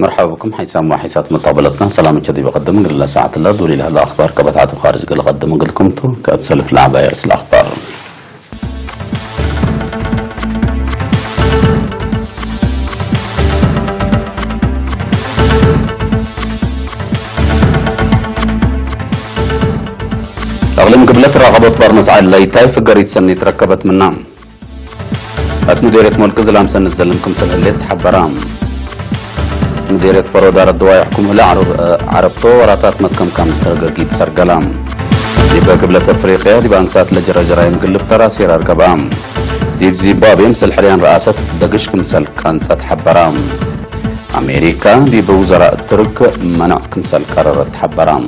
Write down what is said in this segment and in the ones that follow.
مرحبا بكم حيثما حيثات متابعتنا. سلام جديد بقدم قل ساعة الله دولي لهلا أخبار كبت عدو خارج قل قدم قلكم تو كأتسلف لعبة يرس الأخبار. أغلم قبلة راغبت بارنس على ليتاي فقريت سنة تركبت منا. أت مديرية ملك زلام سنة زلم كم سنة اللي تحبرام. مديرية فرو دار الدواء يحكم لا عرب، آه، عربتو وراتات متكم كم ترقيت سرقلام. ديبا قبلة أفريقيا ديبا أنسات لجرى جرايم قلب ترى سير أرقبام. ديب زيمبابوي مثل حريان رئاسة دقش كمسل كانسة حبرام. أمريكا ديب وزراء الترك منع كمسل قرارة حبرام.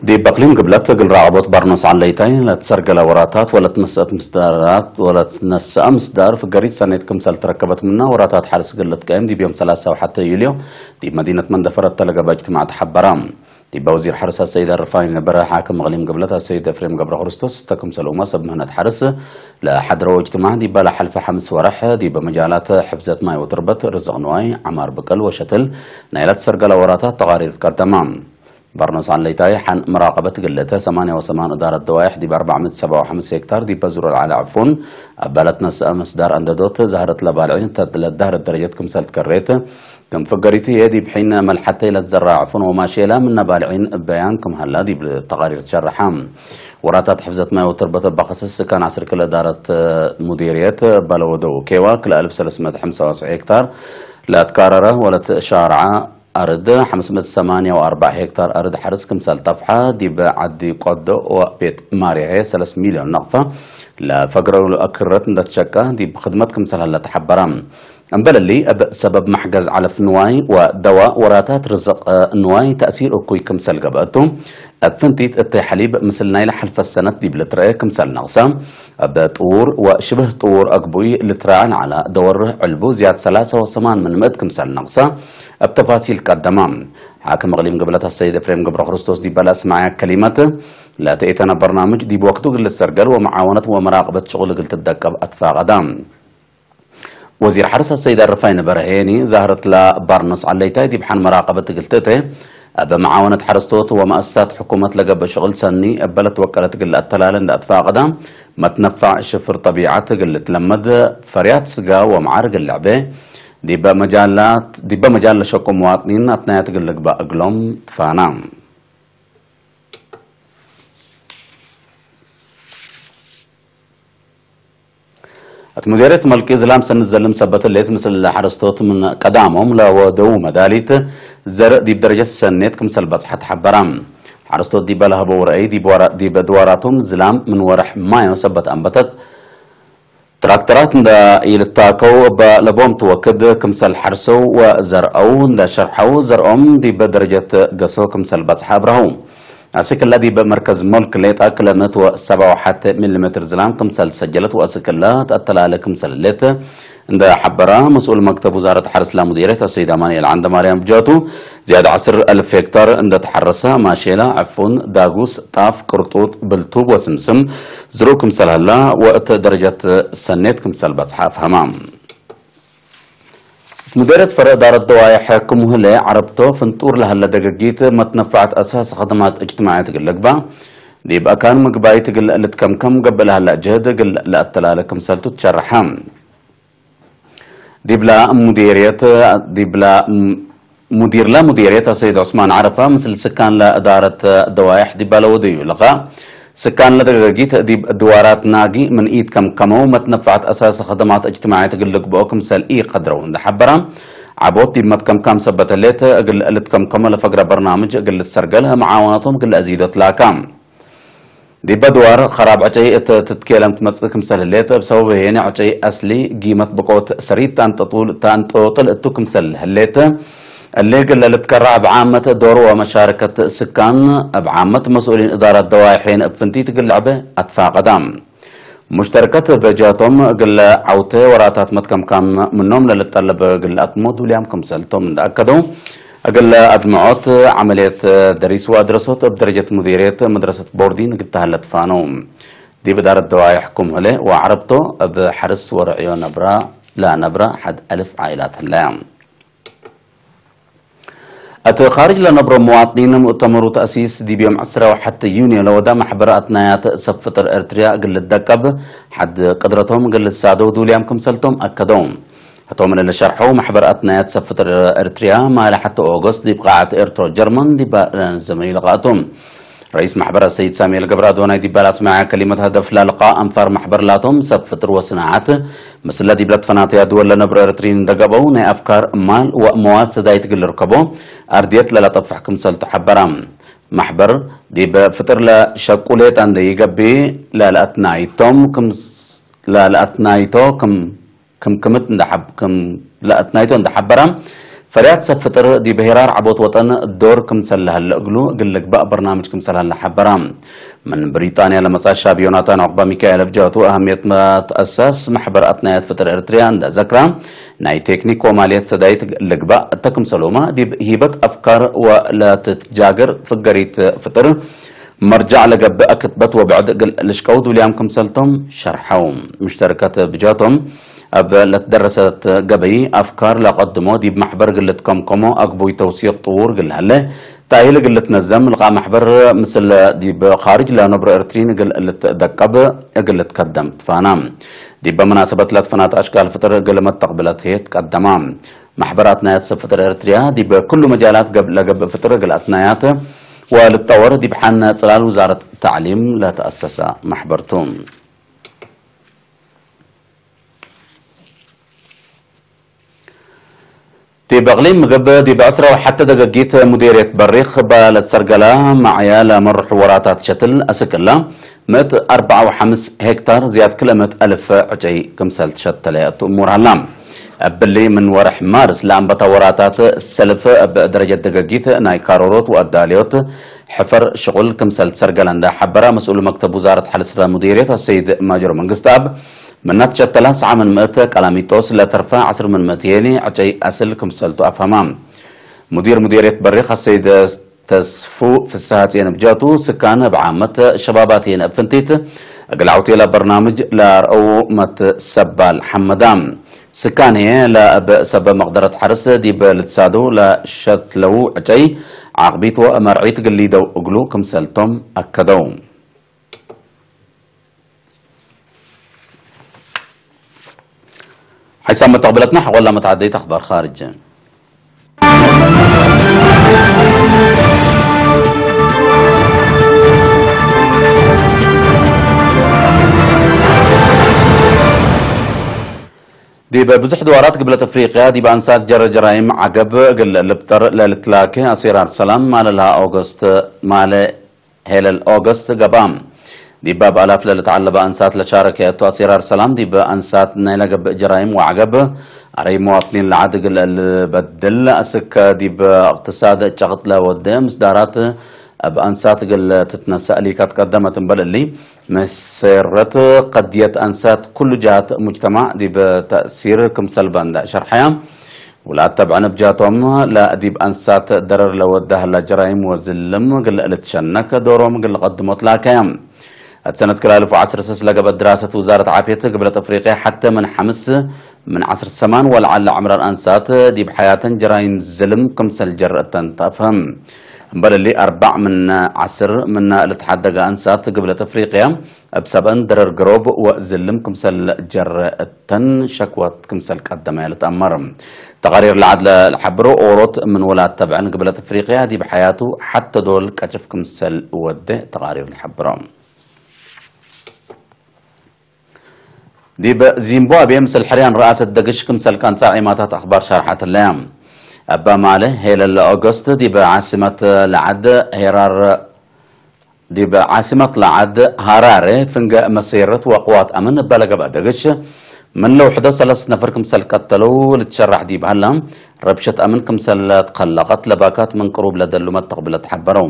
ديب أقليم قبلت قل رعبوت برنوس عليتاي لا تسرقل وراتات ولا تنسأت مصدارات ولا تنسأ مصدار في قريت سنة كمسل تركبت منا وراتات حرس قلت قايم ديب يوم ثلاثة وحتى يوليو ديب مدينة مندفرة تلقى باجتماع تحبرام. ديب وزير حرس السيد الرفاعي نبرة حاكم أقليم قبلت السيد إفريم قبر خريستوس تكمسل أمة سب مهنة حرس لا حضروا اجتماع ديب لا حلفة حمس ورح ديب مجالات حفظة ماي وتربة رزق نواي عمار بقل وشتل نايلات سرقل وراتات تقارير قدمام. برنس عن ليتاي حن مراقبة قلتها ثمانية وثمان إدارة دوائح دي بأربعمية سبعة وخمسين هكتار دي بزرو على عفون. أبالت نس أمس دار أنددوت زهرة لبالعين تدلت دهر الدرجة كم سلت كريت. كم فقريتي يدي بحين ملحتي لتزرع عفون وما شيلا من نبالعين بيان كم هلا دي بالتقارير تشرحام. وراتات حفظت ما يوتر بتبخص كان عصر كل إدارة، آه، مديرية بلودو كيوا كل ألف سلسمة حمسة وسع هكتار. لا تكرره ولا تشارعه. أرض خمسمية وثمانية وأربعة هكتار أرض حرس كمسال طفحة دي بعد قد وبيت ماريا ثلاث مليون نقفة. لا فقروا له أكرت ندت شكا دي بخدمة كمسال هلا تحبرا. أمبللي أب سبب محجز علف نواي ودواء وراتات رزق، آه، نواي تأثير أكوي كمسال قبأتو. أب فنتيت التحليب مثل نايل حلف السنة دي بلترأي كمسال نغسا. أب طور وشبه طور أقبوي لتراعن على دور علبو زياد ثلاثة وثمان من مئة كمسال نغسا. أب تفاصيل قدما حاكم أقليم قبلة السيد إفريم قبر خريستوس دي بلا اسمع كلمة لا تأتنا برنامج دي بوقتو قل السرقل ومعاونة ومراقبة شغل قلت الدكب أتفاق دام. وزير حرس السيد الرفاين برهيني زهرت لا برنس عليتا دي بحن مراقبة قلتته. أب معاونة حرستوت ومؤسسات حكومة لقب شغل سني أبلت وكلت قل التلال عند أتفاق دام. ما تنفع شفر طبيعة قل تلمد فريات سقا ومعارق اللعبة. دي بمجالات دي بمجال شكو مواطنين أثناء تقلق بأقلوم فانا. أت مديرية ملك إسلام سن الزلم سبت الليت مثل حرستوت من قدامهم لا ودو مداليت زر دي بدرجة سنيت كم سلبت حت حبرام. حرستوت دي بلها بور أي دي بورا-، دي بدواراتهم زلام من ورح مايو سبت أنبتت. ትራክተራት እንዳ ኢልታከው እባ ለቦም ትወክድ ክምሰል ሓርሰው ወዘርአው እንዳ ሸርሐው ዘርኦም ዲበ ደረጀት ገሶ ክምሰል ባጽሓ ኣብረሀው። ኣስክላ ዲበ መርከዝ ሞልክ ሌጣ ክለ ምእት ወሰባ ወሓተ ሚሊ ሜትር ዝላም ክምሰል ሰጀለት ወኣስክላ ተኣተላለ ክምሰል ሌት እንዳ ሓበራ መስኡል መክተብ ውዛረት ሓርስ ላሙዲሬት ኣሰይድ ኣማኑኤል ዓንደ ማርያም ብጃቱ ዝያዳ ዓስር ኣልፍ ሄክታር እንደተሓረሰ ማሼላ፣ ዕፉን፣ ዳጉስ፣ ጣፍ፣ ቅርጡጥ፣ ብልቱብ ወስምስም ዝርኡ ክምሰል ሀላ ወእት ደረጃት ሰኔት ክምሰል በጽሓ ኣፍሀማ። እት ምዴርየት ፈረ እዳረት ደዋይሕ ክሙህለ ዐረብቶ ፍንጡር ለሀለ ደገጊት መትነፋዕት አሳስ ኸደማት እጅትማዕየት እግል ልግባእ ዲብ አካን ምግባይ ትግል ልትከምከም ገብእ ለሀለ ጅህድ እግል ለአተላለ ክምሰልቱ ትሸረሐ። ዲብላ ሙዲርየት ዲብላ ሙዲርላ ሙዲርየት አሰይድ ዑስማን ዓረፋ ምስል ስካንላ እዳረት ደዋይሕ ዲባለ ወደዩ ለኻ ስካንላ ደጋጊት ዲብ ድዋራት ናጊ ምን ኢድ ከም ከመው መትነፋዕት አሳስ ኸደማት እጅትማዕየት እግል ልግብኦ ክምሰል ኢቀድረው እንደ ሐበራ ዓቦት ዲብ መትከምካም ሰበት ህሌት እግል ልትከምከሞ ለፈግረ በርናምጅ እግል ልትሰርገል መዓወነቶም እግል ለአዚዶት ላካ። ዲብ አድዋር ኸራብ ዕጨይ እት ትትኬለም ትመጽእ ክምሰል ህሌት፣ እብ ሰበብ ሄኒ ዕጨይ አስሊ ጊመት ብቆት ሰሪት ታንጠጡል-፣ ታንጠወጥል እቱ ክምሰል ህሌት፣ እሊ እግል ልትከረዕ እብ ዓመት ዶር ወመሻርከት ስካን፣ እብ ዓመት መስኡሊን እዳራት ደዋይሕ ሄኒ እብ ፍንቲት እግል ልዕበ አትፋቀዳ። ሙሽተርከት በጃቶም እግል ዐውተ ወራታት መትከምካም ምኖም ለልጠለበ እግል አትሞ ዱልያም ክምሰልቶም እንደ አከደው፣ እግል አድምዖት ዐመልየት ደሪስ ወአድረሶት እብ ደረጀት ሙዲርየት መድረሰት ቦርዲን እግል ተሀለት ፋነው። ዲብ ዳረት ደዋይሕ ኩም ህለ ወዓረብቶ እብ ሐርስ ወርዕዮ ነብራ ለነብራ ሐድ አልፍ ዓኢላት ህለያ። እቲ ኻርጅ ለነብሮ መዋጥኒን ሙእተመሩ ተእሲስ ዲብ ዮም ዕስራ ወሐተ ዩንዮ ለወዳ ማሕበር አትናያት ሰብ ፍጥር ኤርትርያ እግል ልደቀብ ሐድ ቅድረቶም እግል ልሳደው ዱልያም ክምሰልቶም አከደው። እቶም ለሸርሐው ማሕበር አትናያት ሰብ ፍጥር ኤርትርያ ማለ ሐተ ኦገስት ዲብ ቃዓት ኤርትሮ ጀርመን ዲባ ዘመዩ ለቃእቶም። ረኢስ ማሕበር ሰይድ ሳሙኤል ገብረ ኣዶናይ ዲባል ኣስመዐ ከሊመት ሀደፍ ላልቃ ኣንፋር ማሕበር ላቶም ሰብ ፍጥር ወስናዓት ምስለ ዲብለት ፈናተያ ድወል ለነብሮ ኤርትሪን እንደገበው ናይ ኣፍካር ማል ወእመዋል ሰዳይት ግል ርከቦ ኣርድየት ለላጠፍሕ ክምሰል ተሓበራ። ማሕበር ዲብ ፍጥር ለሸቁሌጣ እንደ ይገቢ ለልኣትናይቶም ክም ለልኣትናይቶ ክም ክምክምት እንዳሓብ ክም ለእትናይቶ እንዳሓበራ ፈርያት ሰብ ፍጥር ዲብ ሄራር ዓቦት ወጠን ዶር ክምሰል ለሀለ እግሉ እግል ልግባእ በርናምጅ ክምሰል ሀለ ሓበራ። ምን ብሪጣንያ ለመጻ ሻብ ዮናታን ዑቅባ ሚካኤል እብ ጀህቱ አህምየት መትአሳስ ማሕበር አትናያት ፍጥር ኤርትርያ እንዳ ዘክራ ናይ ቴክኒክ ወማልየት ሰዳይት ልግባእ እተ ክምሰሎማ ዲብ ሂበት አፍካር ወለትትጃገር ፍገሪት ፍጥር መርጃዕ ለገብእ ክትበት ወብዕድ እግል ልሽቀው ዱልያም ክምሰልቶም ሸርሐው። ሙሽተርከት ብጃቶም እብ ለትደረሰት ገበይ አፍካር ለቀድሞ ዲብ ማሕበር እግል ልትከምከሞ አግቡይ ተውሲቅ ጥዉር እግል ለሀለ ታይል እግል ልትነዘም ልቃ ማሕበር ምስል ዲብ ኻርጅ ለነብሮ ኤርትሪን እግል ልትደቀብ እግል ልትከደም ትፋና። ዲበ መናሰበት ለትፈናት አሽካል ፍጥር እግል መተቅብለት ህየት ቀደማ። ማሕበር አትናያት ሰብ ፍጥር ኤርትርያ ዲብ ክሉ መጃላት ገብ ለገብእ ፍጥር እግል አትናያት ወልጠወር ዲብ ሐነ ጽላል ውዛረት ተዕሊም ለተአሰሰ ማሕበርቱ። ዲብ እቅሊም ምግብ ዲብ ዕስራ ወሐተ ደገጊት ሙዴርየት በሪኽ ባለት ሰርገላ ማዕያ ለመርሑ ወራታት ሸትል አስክላ ምእት አርበዓ ወሐምስ ሄክታር ዝያድ ክልኤ ምእት አልፍ ዕጨይ ክምሰል ትሸተለ ትእሙር ሀላ። እብሊ ምን ወርሕ ማርስ ለአንበታ ወራታት ሰልፍ እብ ደረጀት ደገጊት ናይ ካሮሮት ወአዳልዮት ሕፈር ሽቁል ክምሰል ትሰርገለ እንዳ ሐበራ መስኡል መክተብ ውዛረት ሐልስለ ሙዲርየት አሰይድ ማጆር መንግስትአብ ምናት ሸተላ ሰዓ ምን ምእት ቀላሚጦስ ለተርፋ ዐስር ምን ምእት የኒ ዕጨይ አስል ክምሰልቱ አፍሀማ። ሙዲር ሙዲርየት በሪኽ አሰይድ ተስፉ ፍስሐጽየን እብ ጃቱ ስካን እብ ዓመት ሸባባትየን እብ ፍንቲት እግል ዐውቴላ በርናምጅ ለአርአው መትሰባል ሐመዳ። ስካን ህዬ ለእብ ሰበብ መቅደረት ሐርስ ዲብ ልትሳዱ ለሸትለው ዕጨይ ዓቅቢት ወመርዒት ግሊደው እግሉ ክምሰልቶም አከደው። ሓይሳብ መተቕብለትና ሕቆላ መተዓደይት ኣኽባር ኻርጅ። ዲብ ብዙሕ ድዋራት ግብለት ኣፍሪቅያ ዲብ ኣንሳት ጀረ ጀራይም ዓገብ እግል ልብጠር ለልትላኬ ኣሴራር ሰላም ማለልሃ ኦገስት ማለ ሄለል ኦገስት ገባ። ዲብ ብኣላፍ ለልትዓለበ ኣንሳት ለሻረከ እቱ ኣሴራር ሰላም ዲብ ኣንሳት ናይ ለገብእ ጀራይም ወዓገብ ኣረይ መዋጥኒን ለዓድ እግል ልበድል ኣስከ ዲብ እቅትሳድ ጨቅጥ ለወደ ምስዳራት እብ ኣንሳት እግል ትትነሰእ ሊካት ቀደመት እምበል እሊ መሰረት ቀድየት ኣንሳት ኩሉ ጀሃት ሙጅተማዕ ዲብ ተእሲር ክምሰል በንዳ ሸርሐያ። ውላድ ተብዐን እብ ጃቶም ለዲብ ኣንሳት ደረር ለወደ ሀላ ጀራይም ወዝልም እግል ልትሸነክ ዶሮም እግል ልቀድሞ ትላከያ። እት ሰነት ክላልፉ ዐስር ስስ ለገበት ድራሰት ውዛረት ዓፍየት ግብለት ኣፍሪቅያ ሐተ ምን ሐምስ ምን ዐስር ሰማን ወለዓለ ዕምረን ኣንሳት ዲብ ሐያተን ጀራይም ዝልም ክምሰል ጀር እተን ተአፍህም። እምበል እሊ አርባዕ ምን ዐስር ምና ልትሓደገ ኣንሳት ግብለት ኣፍሪቅያ እብ ሰብአን ደረር ግሮብ ወዝልም ክምሰል ጀረ እተን ሸክወት ክምሰል ቀደመ ልትአመር። ተቃሪር ለዓድ ለልሐብሮ ኦሮት ምን ወላድ ተብዐን ግብለት ኣፍሪቅያ ዲብ ሐያቱ ሐተ ዶል ቀጭፍ ክምሰል ወደ ተቃሪር ለሐብሮ። ዲብ ዚምባብዌ ምስል ሕርያን ረኣሰት ደግሽ ክምሰል ቀንጻ ዒማታት አኽባር ሸርሓትለያ። እበ ማለ ሄለል ኦገስት ዲብ ዓስመት ለዓድ ሄራር ዲብ ዓስመት ለዓድ ሃራረ ፍንገ መሴረት ወቅዋት አምን እበ ለገብአ ደግሽ ምን ለውሕዶ ሰለስ ነፈር ክምሰል ቀተለው ልትሸራሕ ዲብ ሀላ ረብሸት አምን ክምሰል ለትከለቀት ለባካት ምን ቅሩብ ለደሉ መተቅብለት ሐበረው።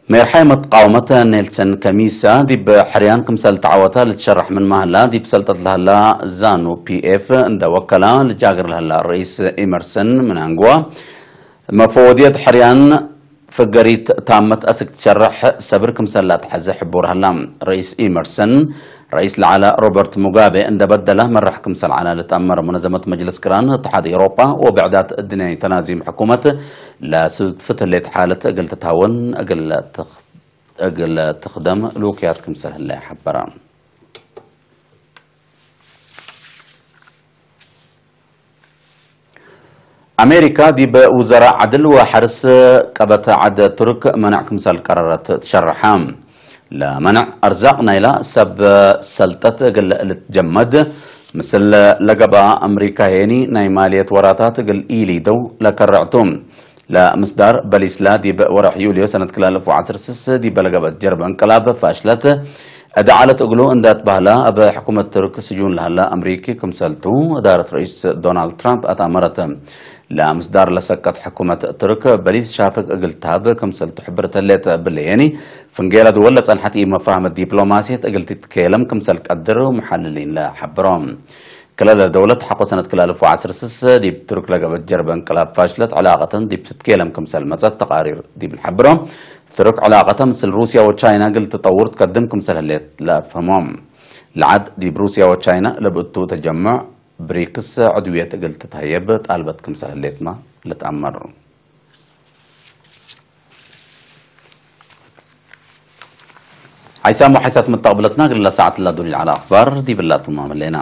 ሜርሓይ መትቃወመት ኔልሰን ከሚሳ ዲብ ሕርያን ክምሰል ተዓወታ ልትሸራሕ ምን ማህላ ዲብ ሰልጠት ለህላ ዛኑ ፒኤፍ እንደ ወከላ ልጃግር ለህላ ርኢስ ኢመርሰን ምናንግዋ መፈወድየት ሕርያን ፍገሪት ታመት ኣስክ ትሸርሕ ሰብር ክምሰላ ተሐዘ ሕቡር ሃላ። ርኢስ ኢመርሰን ርኢስ ለዓላ ሮበርት ሙጋቤ እንደ በደላ መራሕ ክምሰል ዓላ ልትኣመር ሙነዘመት መጅልስ ቅራን እትሓድ ኤውሮጳ ወብዕዳት እድንያ ተናዚም ሕኩመት ለስፍትሌት ሓለት እግል ትታወን እግል ትኽ- እግል ትኽደም ልውክያት ክምሰል ህለ ሓበራ። ኣሜሪካ ዲብ ውዘራ ዓድል ወሓርስ ቀበት ዓድ ቱርክ መናዕ ክምሰል ቀረረት ትሸርሓ። ለመናዕ ኣርዛቅ ናይላ ሰብ ሰልጠት እግል ልትጀመድ ምስል ለገባ ኣምሪካ ሄኒ ናይ ማልየት ወራታት እግል ኢሊደው ለከረዕቱ። ለምስዳር በሊስላ ዲብ ወራሕ ዩልዮ ሰነት ክላልፉ ዓስር ስስ ዲብ ለገበት ጀርበ እንቅላብ ፋሽለት ዕዳ ዓለት እግሉ እንዳት ባህላ ኣብ ሕኩመት ቱርክ ስጁን ለሃላ ኣምሪኪ ክምሰልቱ እዳረት ርኢስ ዶናልድ ትራምፕ ኣታመረት። ለምስዳር ለሰቀት ሕኩመት ቱርክ በሊስ ሻፍግ እግል ትሃብ ክምሰልቱ ሕብር ተሌት ብለየኒ ፍንጌላ ድወል ለጸንሐት መፋህመት ዲፕሎማሲየት እግል ትትከየለም ክምሰል ቀድር ሙሓልሊን ለሓብሮም። ክለለ ደውለት ሓቆ ሰነት ክላልፉ ዓስር ስስ ዲብ ቱርክ ለገበት ጀርበ እንቅላብ ፋሽለት ዕላቀተን ዲብ ትትከየለም ክምሰል መጸት ተቃሪር ዲብል ሓብሮም። ቱርክ ዕላቀተ ምስል ሩስያ ወቻይና ግል ትጠውር ትከድም ክምሰል ህሌት ለኣፍህሞም። ለዓድ ዲብ ሩስያ ወቻይና ለብእቱ ተጀምዕ ብሪክስ ዕድውየት እግል ትትሃየብ ጣልበት ክምሰል ህሌትማ ልትኣመር። ሓይሳም ወሓይሳት መተቕብለትና ግላ ሰዓት ላዱል ዓላ ኣኽባር ዲብላቱማ መሌና።